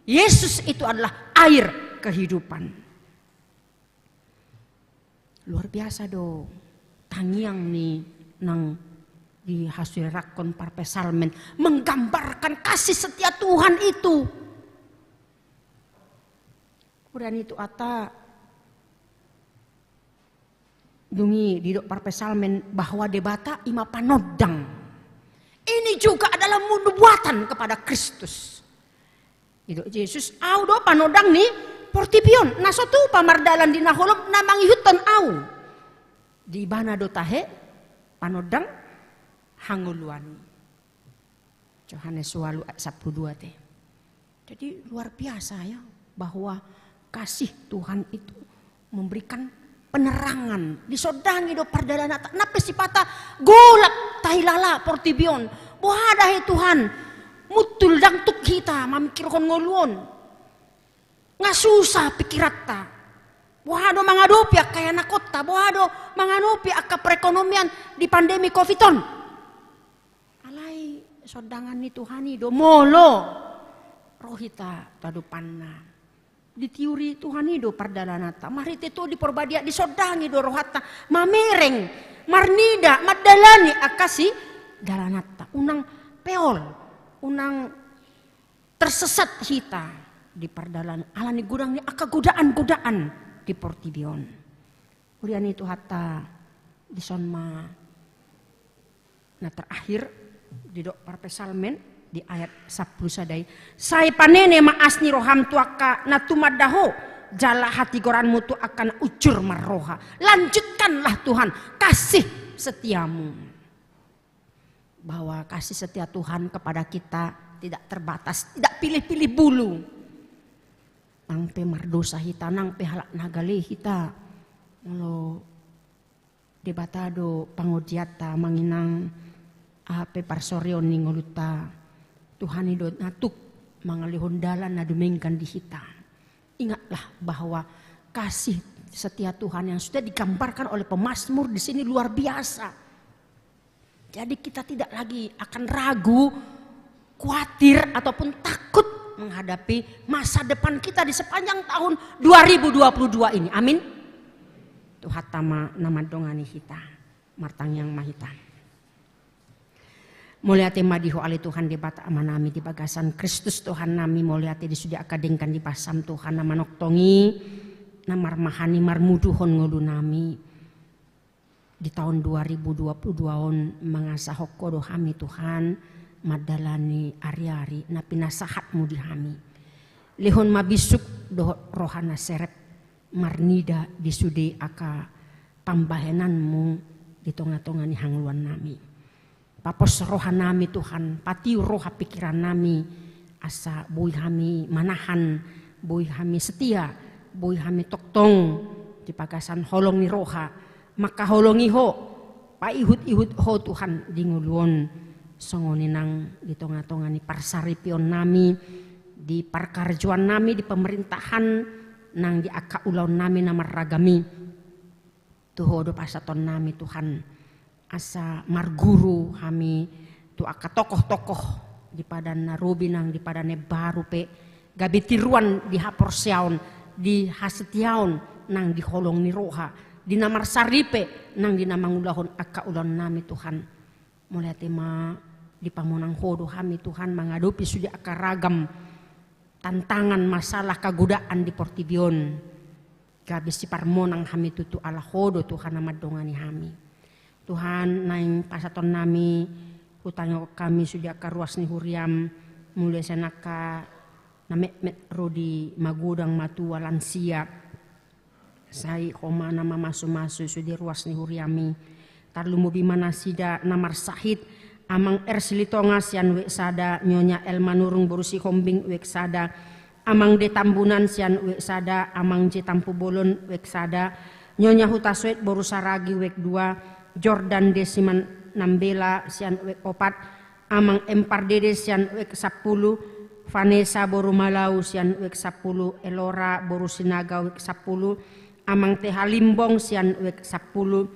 Yesus itu adalah air kehidupan. Luar biasa do tangiang ni nang dihasurirakkon parpsalmen, menggambarkan kasih setia Tuhan itu. Kemudian itu ata dungi didok parpsalmen bahwa Debata ima panondang. Ini juga adalah nubuatan kepada Kristus. Didok Jesus, au do panondang ni portibi on, na so tupa mardalan di na holom na mangihuthon au. Di ibana do tahe panondang hangoluan i. Johannes ualu ayat sampulu dua te. Jadi luar biasa ya, bahwa kasih Tuhan itu memberikan penerangan. Disondangi do pardalananta, nang pe sipata golap tahilala portibi on. Boha da he Tuhan, muntul ndang tuk hita mamingkirhon ngolu on. Nga susah pikiranta. Boha do mangadopi angka ianakhonta, boha do mangadopi angka perekonomian di pandemi covid on. Alai sondangan ni Tuhan i do molo ro hita tu adopanna. Ditiuri Tuhan i do pardalananta. Marhite Tondi Porbadia disondangi do rohanta mamereng, marnida, mandalani angka sidalananta. Unang peol, unang tersesat hita di pardalanan ala ni godang ni angka godaan-godaan di portibi on. Huria ni Tuhanta, dison ma na terakhir didok parpsalmen di ayat sampulu sada i. Sai panene ma as ni roham tu angka na tumanda ho, jala hatigoranmu tu angka na unjur marroha. Lanjutkanlah Tuhan kasih setiamu. Bahwa kasih setia Tuhan kepada kita tidak terbatas, tidak pilih-pilih bulu. Nang pe mardosa hita, nang pe halak na gale hita, molo Debata do pangondianta manang aha pe parsoreon ni ngolunta, Tuhan i do na tuk mangalehon dalan na dumenggan di hita. Ingatlah bahwa kasih setia Tuhan yang sudah digambarkan oleh pemazmur di sini luar biasa. Jadi kita tidak lagi akan ragu, khawatir, ataupun takut menghadapi masa depan kita di sepanjang tahun dua ribu dua puluh dua ini. Amin. Tuhanta ma na mandongani hita. Martangiang ma hita. Mauliate ma di Ho ale Tuhan Debata Amanami di bagasan Kristus Tuhannami, mauliate di sude angka denggan ni basam Tuhan na manongtong i, na marmahani marmuduhon ngolunami. Di taon dua ribu dua puluh dua on mangasahon Ho do hami Tuhan, mandalani ari-ari na pinasahatmu di hami. Lehon ma bisuk dohot roha na serep, marnida di sude angka pambahenanmu di tonga-tonga ni hangoluannami. Papos rohanami Tuhan, patiur roha pikirannami, asa boi hami manahan, boi hami setia, boi hami tongtong di bagasan holong ni roha, mangkaholongi Ho, paihut-ihut Ho Tuhan di ngolu on, songon i nang di tonga-tonga ni parsaripeonnami, di parkarejoannami, di pemerintahan, nang di angka ulaonnami na marragam i. Tu Ho do pasahatonnami Tuhan, asa marguru hami tu angka tokoh-tokoh di Padan na Robi nang di Padan na Imbaru pe, gabe tiruan di haporseaon, di hasetiaon, nang di holong ni roha, di na marsaripe nang di na mangulahon angka ulaonnami Tuhan. Mauliate ma, dipamonang Ho do hami Tuhan mangadopi sude angka ragam tantangan, masalah, kagodaan di portibi on. Gabe siparmonang hami tutu ala Ho do Tuhan na mandongani hami. Tuhan, naeng pasahatonnami, hutangihon hami sude angka ruas ni huriam, mulai sian angka na metmet ro di magodang, matua, lansia. Sai Ho ma na mamasu-masu sude ruas ni huriami. Tarlumobi ma nasida na marsahit, Amang R. Silitonga sian W sada, Nyonya L. Manurung boru Sihombing W sada, Amang D. Tambunan sian W sada, Amang J. Tampubolon W sada, Nyonya Hutasoit boru Saragi W dua, Jordan D. Simanambela sian W opat, Amang M Pardede sian U K sampulu, Vanessa boru Malau sian U K sampulu, Elora boru Sinaga U K sampulu, Amang T H Limbong sian U K sampulu,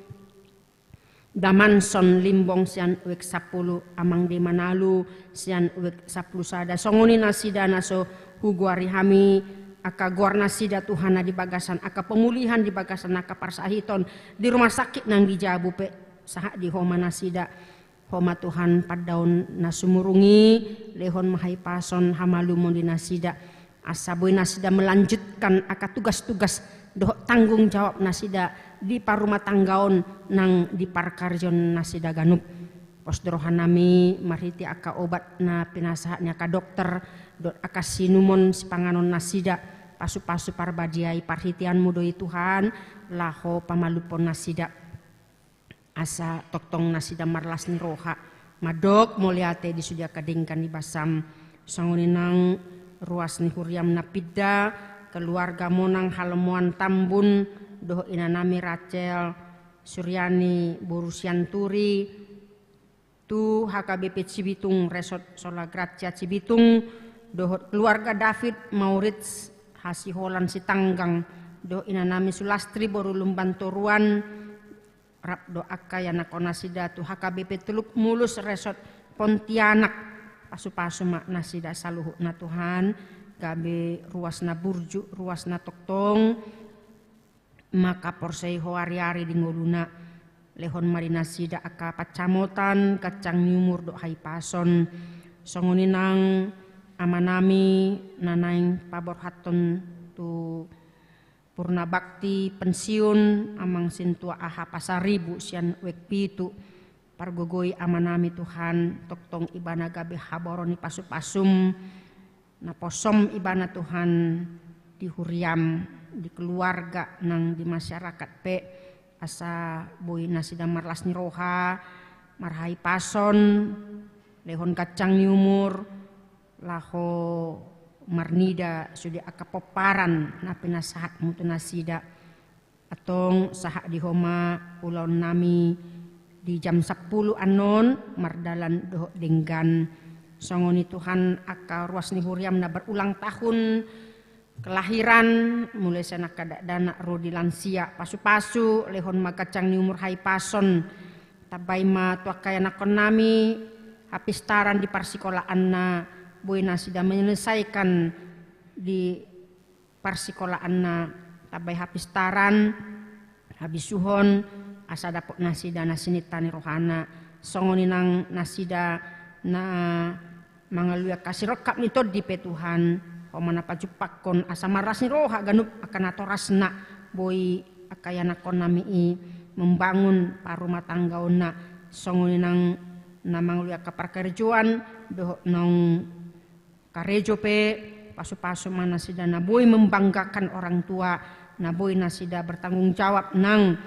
Damanson Limbong sian U K sampulu, Amang De Manalu sian U K sampulu sada. Songon i nasida na so hugoari hami, angka goar nasida Tuhan na di bagasan angka pemulihan, di bagasan angka parsahiton di rumah sakit nang di jabu pe, sahat di Ho ma nasida. Ho ma Tuhan pandaon na sumurung i, lehon ma hahipason hamalumon di nasida, asa boi nasida melanjutkan angka tugas-tugas dohot tanggung jawab nasida di parumatanggaon nang di parkarejoan nasida ganup. Pos do roha nami marhite angka obat na pinasahat ni angka dokter dohot angka siinumon sipanganon nasida, pasu-pasu Parbadia i, parhiteanmu do i Tuhan, laho pamalumhon nasida. Asa tongtong nasida marlas ni roha, mandok mauliate di sude angka denggan ni basam. Songon i nang ruas ni huriam na pinda, keluarga Monang Halomoan Tambun, dohot ina nami Rachel Suryani boru Sianturi, tu H K B P Cibitung, Resort Sola Gratia Cibitung, dohot keluarga David Maurits Hasiholan Sitanggang, dohot ina nami Sulastri boru Lumban Toruan, rap dohot angka ianakkon nasida tu H K B P Teluk Mulus, Resort Pontianak. Pasu-pasu ma nasida saluhutna Tuhan, gabe ruas na burju, ruas na tongtong mangkaporseai Ho ari-ari di ngoluna. Lehon ma di nasida angka pansamotan, gancang ni umur dohot hahipason. Songon i nang ama nami na naeng paborhathon tu Purna Bakti pensiun, Amang Sintua Aha Pasaribu sian U K pitu. Pargogoi ama nami Tuhan, tongtong ibana gabe haboron ni pasu-pasum, naposom ibana Tuhan di huriam, di keluarga nang di masyarakat pe, asa boi nasida marlas ni roha, marhahipason, lehon gancang ni umur, laho marnida sude angka pomparan na pinasahatmu tu nasida. Antong sahat di Ho ma ulaon nami di jam sampulu annon, mardalan dohot denggan. Songon i Tuhan, angka ruas ni huriam na berulang tahun kelahiran, mulai sian angka dakdanak ro di lansia, pasu-pasu, lehon ma gancang ni umur, hahipason. Tambai ma tu angka ianakkon nami hapistaran di parsikolaanna, boi nasida menyelesaikan di parsikolaanna, tambai hapistaran, habisuhon, asa dapot nasida na sininta ni rohana. Songon i nang nasida na mangalului angka sirongkap ni tondi pe Tuhan, Ho ma na pajumpangkon asa marlas ni roha ganup angka natorasna, boi angka ianakkon nami i membangun parumatanggaonna. Songon i nang na mangalului angka parkarejoan dohot naung karejo pe, pasu-pasu ma nasida na boi membanggakan orang tua, na boi nasida bertanggung jawab nang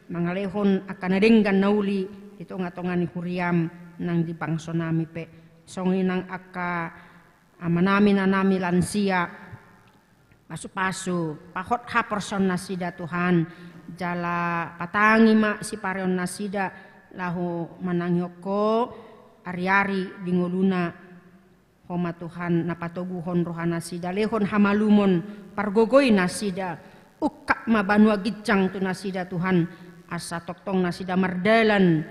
mangalehon angka na denggan na uli di tonga-tonga ni huriam nang di bangso nami pe. Songon i nang angka ama nami, ina nami lansia, pasu-pasu, pahot haporseaon nasida Tuhan, jala patangi ma sipareon nasida laho manangihon Ho ari-ari di ngoluna. Ho ma Tuhan na patoguhon roha nasida, lehon hamalumon, pargogoi nasida, ungkap ma banua ginjang tu nasida Tuhan, asa tongtong nasida mardalan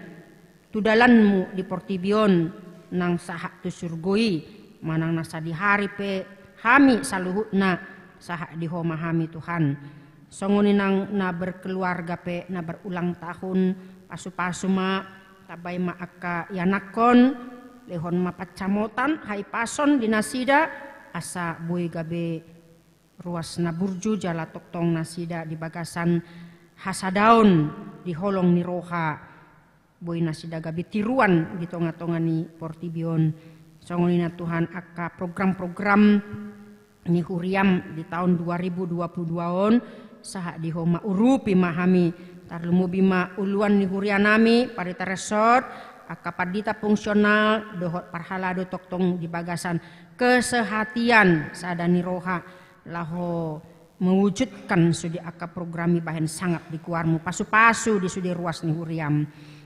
tu dalanmu di portibi on, nang sahat tu surgo i, manang na sadihari pe hami saluhutna, sahat di Ho ma hami Tuhan. Songon i nang na berkeluarga pe na berulang tahun, pasu-pasu ma, tambai ma angka ianakkon, lehon ma pansamotan, hahipason di nasida, asa boi gabe ruas na burju jala tongtong nasida di bagasan hasadaon di holong ni roha. Boi nasida gabe tiruan di tonga-tonga ni portibi on. Songon i nang Tuhan angka program-program ni huriam di taon dua ribu dua puluh dua on, sahat di Ho ma, urupi ma hami, tarlumobi ma uluan ni huria nami, Pandita Resort, angka pandita fungsional, dohot parhalado tongtong di bagasan kesehatian sada ni roha, laho mewujudkan sude angka program i bahen sangap di goarmu, pasu-pasu di sude ruas ni huriam.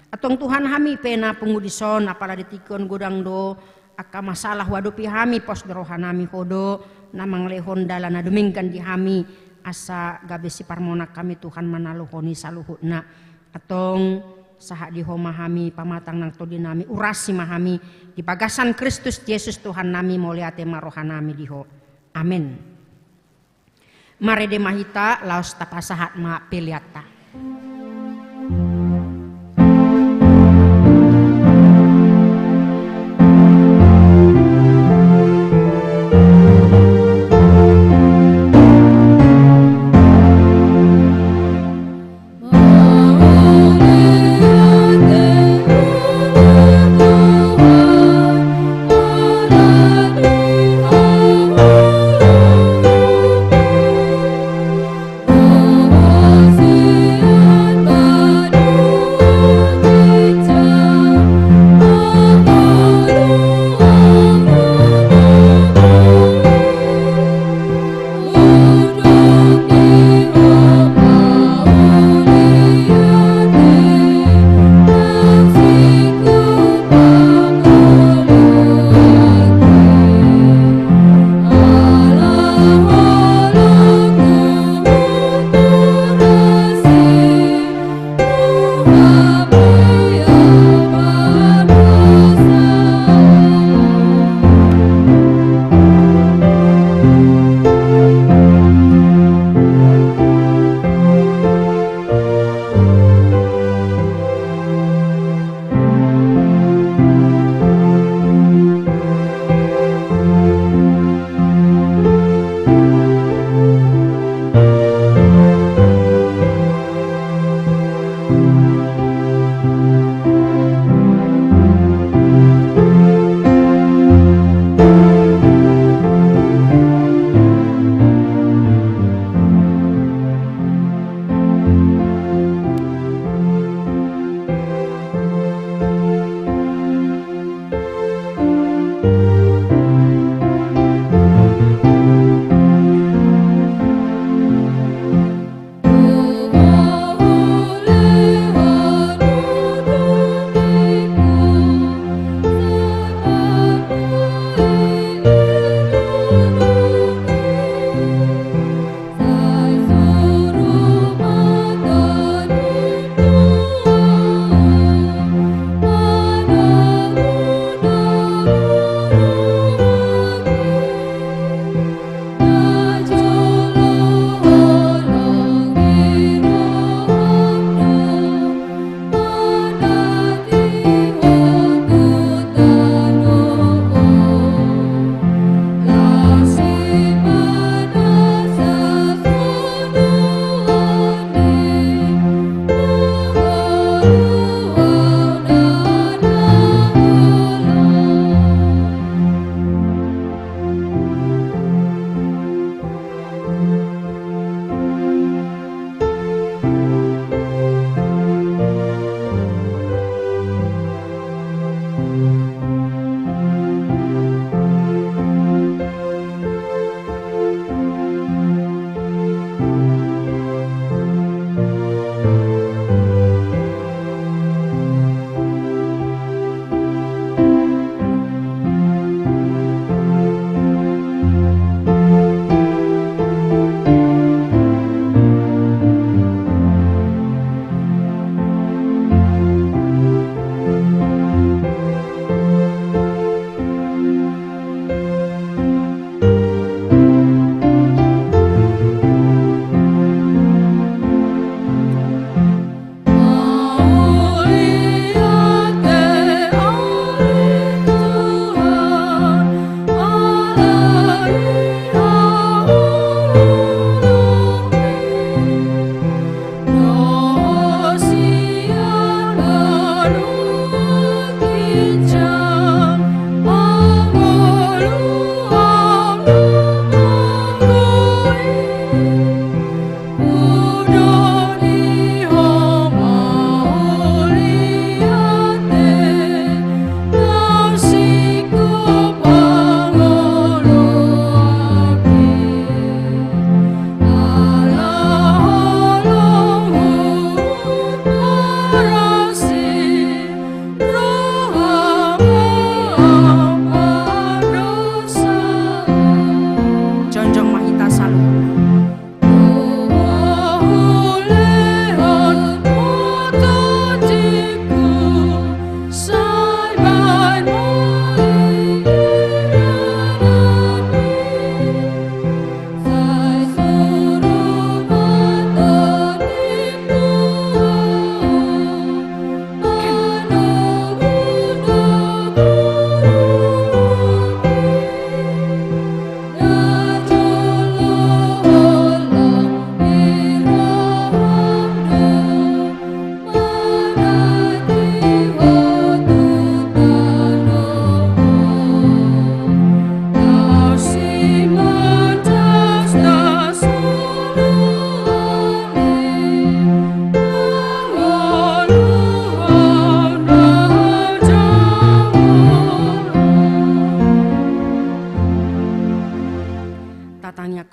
Antong Tuhan, hami pe na pungu dison, apala di tingki on godang do angka masalah huadopi hami, pos do rohanami, Ho do na mangalehon dalan na dumenggan di hami, asa gabe siparmonang hami Tuhan manaluhon i saluhutna. Antong sahat di Ho ma hami pamatang nang tondinami, urasi ma hami di bagasan Kristus Jesus Tuhannami, mauliate ma rohanami di Ho. Amen. Marende ma hita laos tapasahat ma peleanta.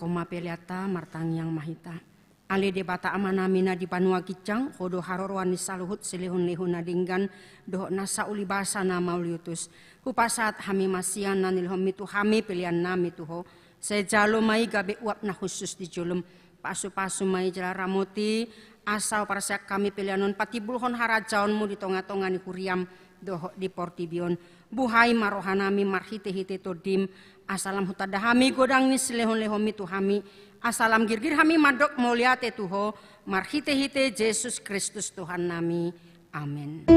Homa peleanta, martangiang ma hita. Ale Debata Amanami na di banua ginjang, Ho do haroroan ni saluhut silehonlehon na denggan dohot nasa ulibasa na mauliutus. Hupasahat hami ma sian na nilehonMi tu hami peleannami tu Ho. Sai jalo ma i gabe uap na hushus di jolom. Pasupasu ma i jala ramoti, asa huparseak hami pelean on patimbulhon harajaonMu di tongatonga ni huriaM dohot di portibi on. Buhai ma rohanami marhitehite TondiM, asa lam hutanda hami godang ni silehonlehonMi tu hami, asa lam girgir hami mandok mauliate tu Ho, marhitehite Jesus Kristus Tuhannami. Amen.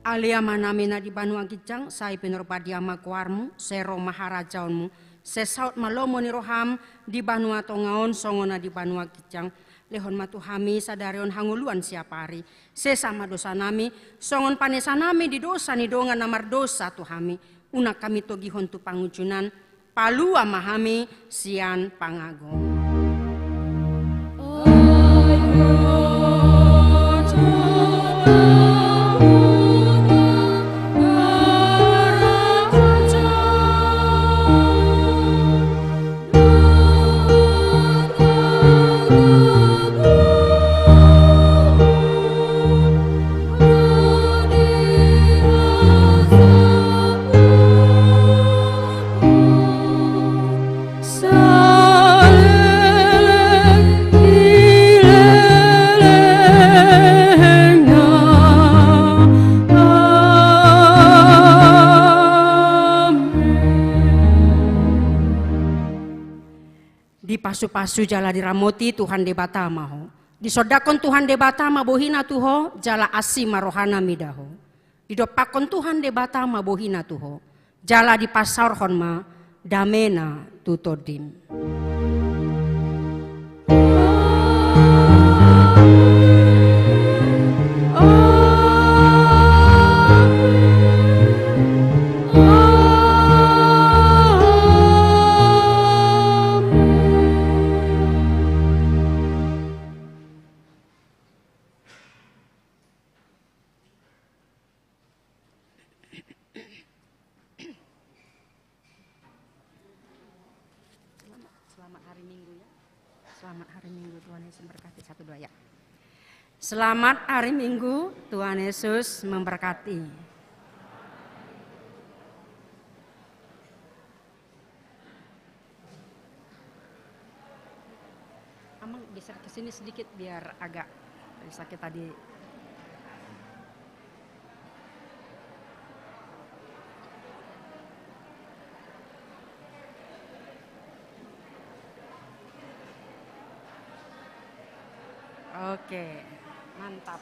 Ale Amanami na di banua ginjang, sai pinarbadia ma goarMu, sai ro ma harajaonMu, sai saut ma lomo ni rohaM di banua tonga on songon na di banua ginjang. Lehon ma tu hami sadari on hangoluan siapari. Sesa ma dosanami, songon panesanami di dosa ni dongan na mardosa tu hami. Unang hami togihon tu pangunjunan, palua ma hami sian pangago. Dipasupasu jala diramoti Tuhan Debata ma ho. Disondangkon Tuhan Debata ma bohiNa tu ho, jala asi ma rohaNa mida ho. Didompakkon Tuhan Debata ma bohiNa tu ho, jala dipasaorhon ma dameNa tu tondim. Selamat, selamat hari Minggu ya. Selamat hari Minggu, Tuhan Yesus memberkati. Satu, dua ya. Selamat hari Minggu, Tuhan Yesus memberkati. Amang, geser ke sini sedikit biar agak bisa kita di. Oke, mantap.